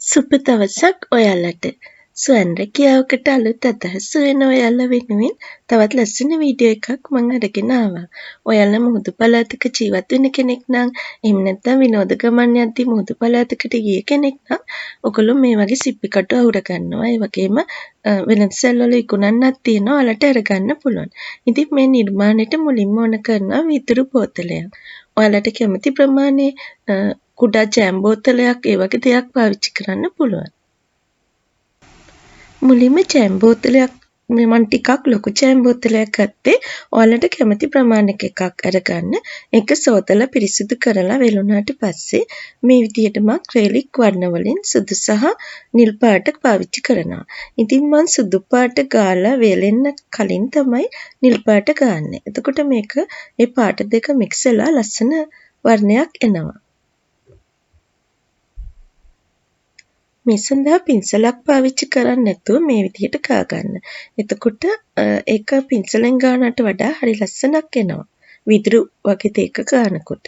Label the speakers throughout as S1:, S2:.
S1: සුබ දවසක් ඔයාලට. ස්වයං රැකියාවකට අලුත් අදහස් හොයන ඔයාලා වෙනුවෙන් තවත් ලස්සන වීඩියෝ එකක් මං අරගෙන ආවා. ඔයාලා මුහුදු පළාතක ජීවත් වෙන කෙනෙක් නම්, එහෙම නැත්නම් විනෝද ගමන් යද්දී මුහුදු පළාතකට ගිය කෙනෙක් නම් ඔයගොල්ලෝ මේ වගේ සිප්පි කටු අහුර ගන්නවා. ඒ වගේම වෙළඳසැල් වල විකුණන්නත් තියෙනවා. ඔයාලට අරගන්න පුළුවන්. ඉතින් මේ නිර්මාණයට මුලින්ම ඕන කරනවා වීදුරු බෝතලයක්. ඔයාලට කැමති ප්‍රමාණය කුඩා ජෑම් බෝතලයක් ඒ වගේ දෙයක් පාවිච්චි කරන්න පුළුවන්. මුලින්ම ජෑම් බෝතලයක් මම ටිකක් ලොකු ජෑම් බෝතලයක් ගත්තේ. ඔයාලට කැමති ප්‍රමාණයක එකක් අරගන්න. ඒක සෝදලා පිරිසිදු කරලා වෙලුණාට පස්සේ මේ විදිහට මම ක්‍රේලික් වර්ණ වලින් සුදු සහ නිල් පාට පාවිච්චි කරනවා. ඉතින් මං සුදු පාට ගාලා වේලෙන්න කලින් තමයි නිල් පාට ගාන්නේ. එතකොට මේක මේ පාට දෙක මික්ස් වෙලා ලස්සන වර්ණයක් එනවා. මේ සඳහා පින්සලක් පාවිච්චි කරන්නේ නැතුව මේ විදිහට ගා ගන්න. එතකොට ඒක පින්සලෙන් ගානට වඩා හරි ලස්සනක් එනවා. විදුරු වගේ දෙයක ගානකොට.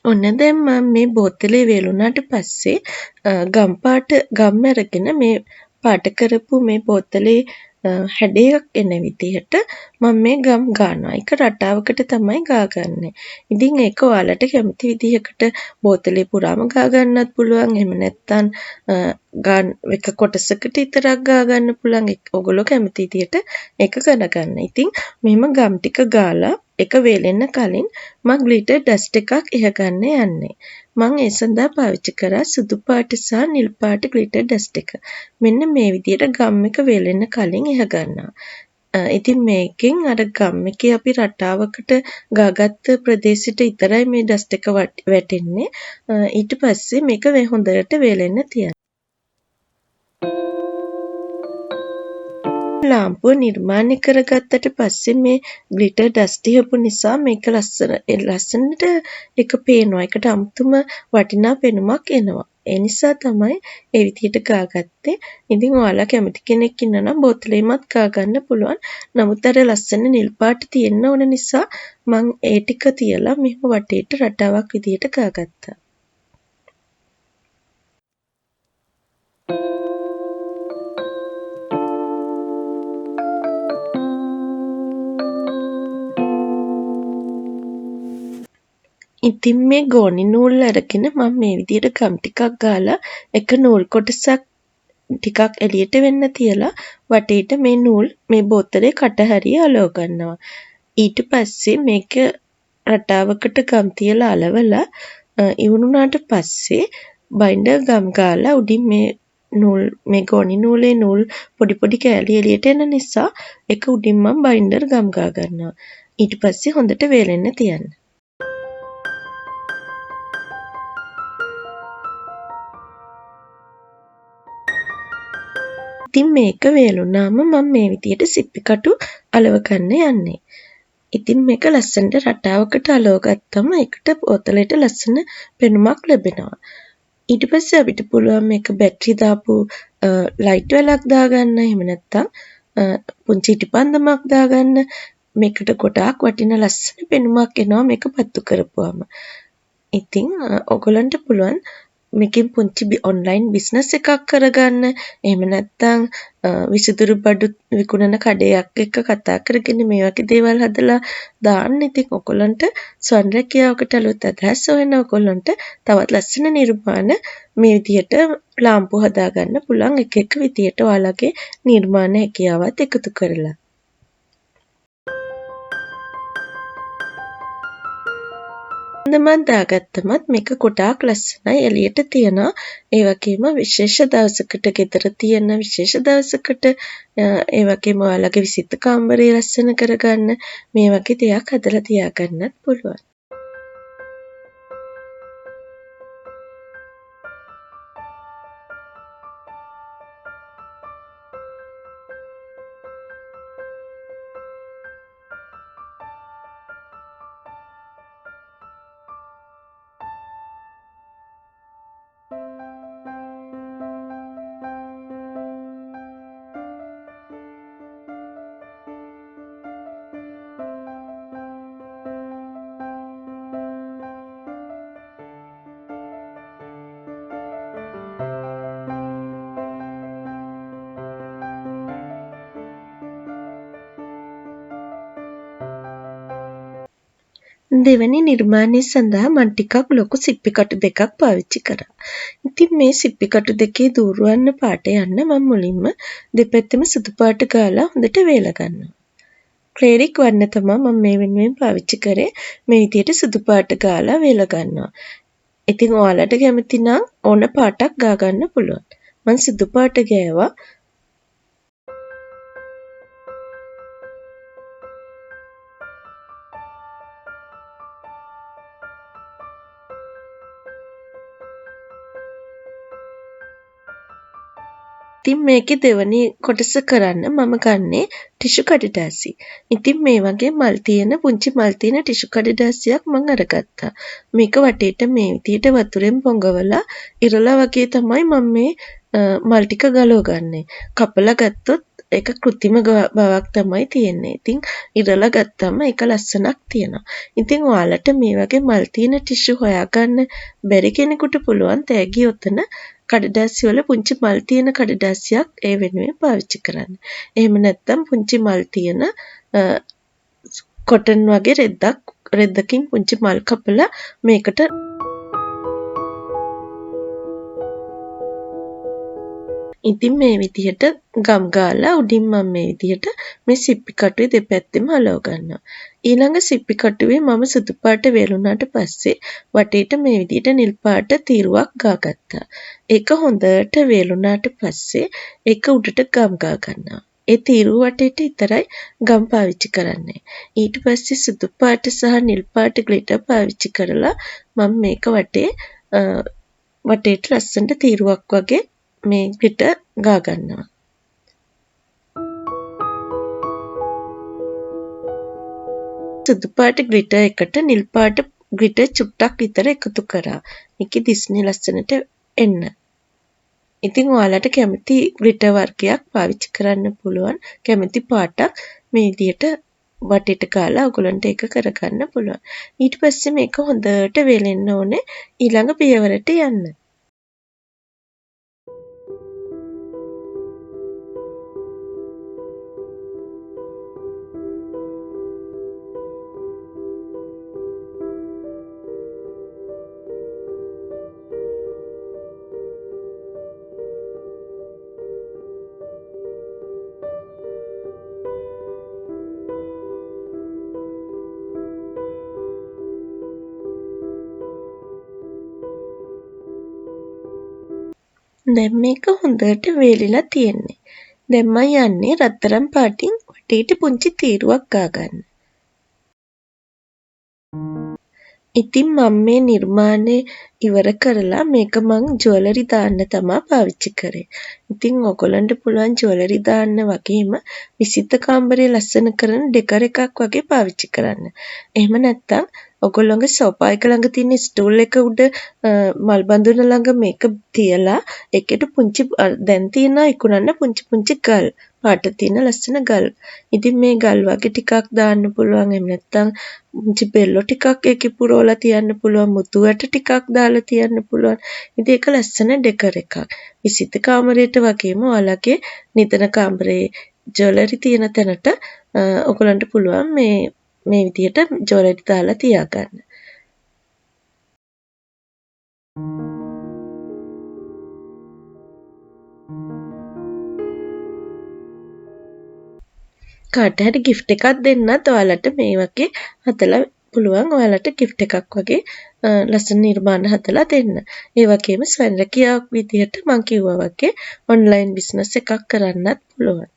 S1: ඔන්න දැන් මම මේ බෝතලේ වේලුණාට පස්සේ ගම් පාට ගම් අරගෙන මේ පාට කරපු මේ බෝතලේ හැඩයක් එන විදිහට මම මේ ගම් ගානවා. ඒක රටාවකට තමයි ගාගන්නේ. ඉතින් ඒක ඔයාලට කැමති විදිහකට බෝතලේ පුරාම ගා ගන්නත් පුළුවන්. එහෙම නැත්නම් එක කොටසකට විතරක් ගා ගන්න පුළුවන්. ඔයගොල්ලෝ කැමති විදිහට ඒක කරගන්න. ඉතින් මෙහෙම ගම් ටික ගාලා එක වේලෙන්න කලින් මං ග්ලිටර් ඩස්ට් එකක් එහ ගන්න යන්නේ. මං ඒ සඳහා පාවිච්චි කරා සුදු පාට සහ නිල් පාට ග්ලිටර් ඩස්ට් එක. මෙන්න මේ විදිහට ගම් එක වේලෙන්න කලින් එහ ගන්නවා. ඉතින් මේකෙන් අර ගම් එකේ අපි රටාවකට ගාගත්ත ප්‍රදේශෙට විතරයි මේ ඩස්ට් එක වැටෙන්නේ. ඊට පස්සේ මේක හොඳට වේලෙන්න තියන්න. ලාම්පුව නිර්මාණය කරගත්තට පස්සේ මේ ග්ලිටර් ඩස්ට් ඉහපු නිසා මේක ලස්සනට එක පේනවා. ඒකට අමුතුම වටිනා පෙනුමක් එනවා. ඒ නිසා තමයි ඒ විදිහට ගාගත්තේ. ඉතින් ඔයාලා කැමති කෙනෙක් ඉන්නා නම් බෝතලෙමත් ගා ගන්න පුළුවන්. නමුත් අර ලස්සන නිල් පාට තියෙන්න ඕන නිසා මං ඒ ටික තියලා මෙහෙම වටේට රටාවක් විදිහට ගාගත්තා. ඉතින් මේ ගෝනි නූල් අරගෙන මම මේ විදිහට ගම් ටිකක් ගාලා එක නූල් කොටසක් ටිකක් එළියට වෙන්න තියලා වටේට මේ නූල් මේ බෝතලේ කට හරිය අලව ගන්නවා. ඊට පස්සේ මේක රටාවකට ගම් තියලා අලවලා ඉවුණුනාට පස්සේ බයින්ඩර් ගම් ගාලා උඩින් මේ නූල් මේ ගෝනි නූලේ නූල් පොඩි පොඩි කෑලි එළියට එන නිසා ඒක උඩින් මම බයින්ඩර් ගම් ගා ගන්නවා. ඊට පස්සේ හොඳට වේලෙන්න තියන්න. ඉතින් මේක වේලුනාම මම මේ විදිහට සිප්පි කටු අලව ගන්න යන්නේ. ඉතින් මේක ලස්සනට රටාවකට අලව ගත්තම ඒකට බෝතලෙට ලස්සන පෙනුමක් ලැබෙනවා. ඊට පස්සේ අපිට පුළුවන් මේක බැටරි දාපු ලයිට් වලක් දාගන්න. එහෙම නැත්නම් පුංචි ඉටිපන්දමක් දාගන්න. මේකට ගොඩාක් වටින ලස්සන පෙනුමක් එනවා මේක පත්තු කරපුවාම. ඉතින් ඔයගොල්ලන්ට පුළුවන් මේකෙන් පුංචි ඔන්ලයින් බිස්නස් එකක් කරගන්න. එහෙම නැත්නම් විසිතුරු බඩු විකුණන කඩයක් එක්ක කතා කරගෙන මේ වගේ දේවල් හදලා දාන්න. ඉතින් ඔයගොල්ලන්ට ස්වයං රැකියාවකට අලුත් අදහස් හොයන ඔයගොල්ලන්ට තවත් ලස්සන නිර්මාණ මේ විදිහට ලාම්පු හදාගන්න පුළුවන් එක එක විදිහට ඔයාලගේ නිර්මාණ හැකියාවත් එකතු කරලා. මම දාගත්තමත් මේක ගොඩාක් ලස්සනයි එළියට තියනවා. ඒ වගේම විශේෂ දවසකට ගෙදර තියෙන විශේෂ දවසකට ඒ වගේම ඔයාලගේ විසිත කාමරේ ලස්සන කරගන්න මේ වගේ දෙයක් හදලා තියාගන්නත් පුළුවන්. දෙවැනි නිර්මාණය සඳහා මං ටිකක් ලොකු සිප්පි කටු දෙකක් පාවිච්චි කරා. ඉතින් මේ සිප්පි කටු දෙකේ දූරුවන්න පාට යන්න මං මුලින්ම දෙපැත්තෙම සුදු පාට ගාලා හොඳට වේලා ගන්නවා. ක්ලේරික් වන්න තමා මම මේ වෙනුවෙන් පාවිච්චි කරේ. මේ විදියට සුදු පාට ගාලා වේලා ගන්නවා. ඉතින් ඔයාලට කැමති නම් ඕන පාටක් ගා ගන්න පුළුවන්. මං සුදු පාට ගෑවා. ඉතින් මේකේ දෙවනි කොටස කරන්න මම ගන්නේ ටිෂු කඩදාසි. ඉතින් මේ වගේ මල් තියෙන පුංචි මල් තියෙන ටිෂු කඩදාසියක් මං අරගත්තා. මේක වටේට මේ විදිහට වතුරෙන් පොඟවලා ඉරලා වගේ තමයි මම මේ මල් ටික ගලව ගන්නෙ. කපලා ගත්තොත් ඒක කෘත්‍රිම බවක් තමයි තියෙන්නේ. ඉතින් ඉරලා ගත්තම ඒක ලස්සනක් තියෙනවා. ඉතින් ඔයාලට මේ වගේ මල් තියෙන ටිෂු හොයාගන්න බැරි කෙනෙකුට පුළුවන් තෑගි ඔතන කඩදාසි වල පුංචි මල් තියෙන කඩදාසියක් ඒ වෙනුවෙන් පාවිච්චි කරන්න. එහෙම නැත්නම් පුංචි මල් තියෙන කොටන් වගේ රෙද්දකින් පුංචි මල් කපලා මේකට ඉතින් මේ විදිහට ගම් ගාලා උඩින් මම මේ විදිහට මේ සිප්පි කටුවේ දෙපැත්තෙම අලව ගන්නවා. ඊළඟ සිප්පි කටුවේ මම සුදු පාට වේලුණාට පස්සේ වටේට මේ විදිහට නිල් පාට තීරුවක් ගාගත්තා. ඒක හොඳට වේලුණාට පස්සේ ඒක උඩට ගම් ගා ගන්නවා. ඒ තීරුව වටේට විතරයි ගම් පාවිච්චි කරන්නේ. ඊට පස්සේ සුදු පාට සහ නිල් පාට ග්ලිටර් පාවිච්චි කරලා මම මේක වටේට ලස්සනට තීරුවක් වගේ මේ ග්ලිටර් ගා ගන්නවා. සුදු පාට ග්ලිටර් එකට නිල් පාට ග්ලිටර් චුට්ටක් විතර එකතු කරා. මේකේ දිස්නේ ලස්සනට එන්න. ඉතින් ඔයාලට කැමති ග්ලිටර් වර්ගයක් පාවිච්චි කරන්න පුළුවන්. කැමති පාටක් මේ විදිහට වටේට ගාලා ඔයගොල්ලන්ට ඒක කරගන්න පුළුවන්. ඊට පස්සේ මේක හොඳට වේලෙන්න ඕනේ ඊළඟ පියවරට යන්න. දැන් මේක හොඳට වේලිලා තියෙන්නේ. දැන් මං යන්නේ රත්තරන් පාටින් වටේට පුංචි තීරුවක් ගාගන්න. ඉතින් මම මේ නිර්මාණය ඉවර කරලා මේක මං ජුවලරි දාන්න තමා පාවිච්චි කරේ. ඉතින් ඔයගොල්ලන්ට පුළුවන් ජුවලරි දාන්න වගේම විසිත කාමරය ලස්සන කරන ඩෙකර් එකක් වගේ පාවිච්චි කරන්න. එහෙම නැත්නම් ඔයගොල්ලෝගේ සෝෆා එක ළඟ තියෙන ස්ටූල් එක උඩ මල් බඳුන ළඟ මේක තියලා ඒකට පුංචි දැන් තියෙනවා විකුණන්න පුංචි පුංචි ගල් පාට තියෙන ලස්සන ගල්. ඉතින් මේ ගල් වගේ ටිකක් දාන්න පුළුවන්. එහෙම නැත්නම් පුංචි බෙල්ලෝ ටිකක් ඒකේ පුරවලා තියන්න පුළුවන්. මුතු ඇට ටිකක් දාලා තියන්න පුළුවන්. ඉතින් ඒක ලස්සන ඩෙකර් එකක්. විසිත කාමරයට වගේම ඔයාලගේ නිදන කාමරේ ජුවලරි තියෙන තැනට ඔයගොල්ලන්ට පුළුවන් මේ විදිහට ජුවලරි දාලා තියාගන්න. කාට හරි ගිෆ්ට් එකක් දෙන්නත් ඔයාලට මේ වගේ හදලා පුළුවන්. ඔයාලට ගිෆ්ට් එකක් වගේ ලස්සන නිර්මාණ හදලා දෙන්න. ඒ වගේම ස්වයං රැකියාවක් විදිහට මං කිව්වා වගේ ඔන්ලයින් බිස්නස් එකක් කරන්නත් පුළුවන්.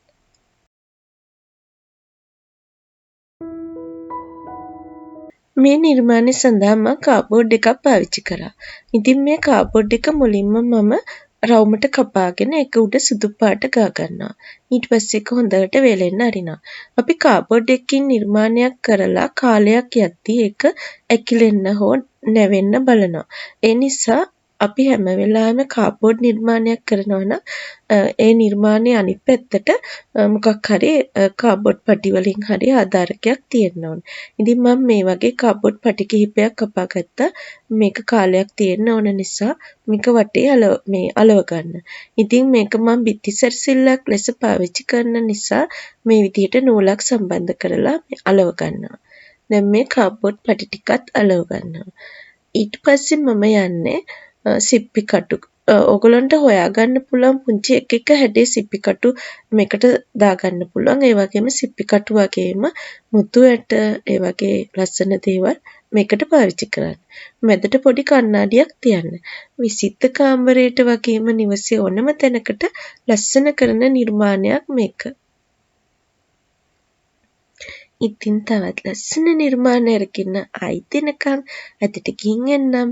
S1: මේ නිර්මාණය සඳහා මං කාබෝඩ් එකක් පාවිච්චි කරා. ඉතින් මේ කාබෝඩ් එක මුලින්ම මම රවුමට කපාගෙන ඒක උඩ සුදු පාට ගා ගන්නවා. ඊට පස්සේ ඒක හොඳට වේලෙන්න අරිනවා. අපි කාබෝඩ් එකකින් නිර්මාණයක් කරලා කාලයක් යද්දී ඒක ඇකිලෙන්න හෝ නැවෙන්න බලනවා. ඒ නිසා අපි හැම වෙලාවෙම කාබෝඩ් නිර්මාණයක් කරනවා නම් ඒ නිර්මාණයේ අනිත් පැත්තට මොකක් හරි කාබෝඩ් පටි වලින් හරි ආධාරකයක් තියෙන්න ඕනේ. ඉතින් මම මේ වගේ කාබෝඩ් පටි කිහිපයක් කපා ගත්තා. මේක කාලයක් තියෙන්න ඕන නිසා මේක වටේ මේ අලව ගන්න. ඉතින් මේක මම බිත්ති සැරසිල්ලක් ලෙස පාවිච්චි කරන නිසා මේ විදිහට නූලක් සම්බන්ධ කරලා මේ අලව ගන්නවා. දැන් මේ කාඩ්බෝඩ් පටි ටිකත් අලව ගන්නවා. ඊට පස්සේ මම යන්නේ සිප්පි කටු. ඕගොල්ලන්ට හොයාගන්න පුළුවන් පුංචි එක එක හැඩේ සිප්පි කටු මේකට දාගන්න පුළුවන්. ඒ වගේම සිප්පි කටු වගේම මුතු ඇට ඒ වගේ ලස්සන දේවල් මේකට පාවිච්චි කරන්න. මැදට පොඩි කණ්ණාඩියක් තියන්න. විසිද්ධ කාමරයට වගේම නිවසේ ඕනම තැනකට ලස්සන කරන නිර්මාණයක් මේක. ඉතින් තවත් ලස්සන නිර්මාණ අරගෙන ආයිත් එනකන් අදට ගිහින් එන්නම්.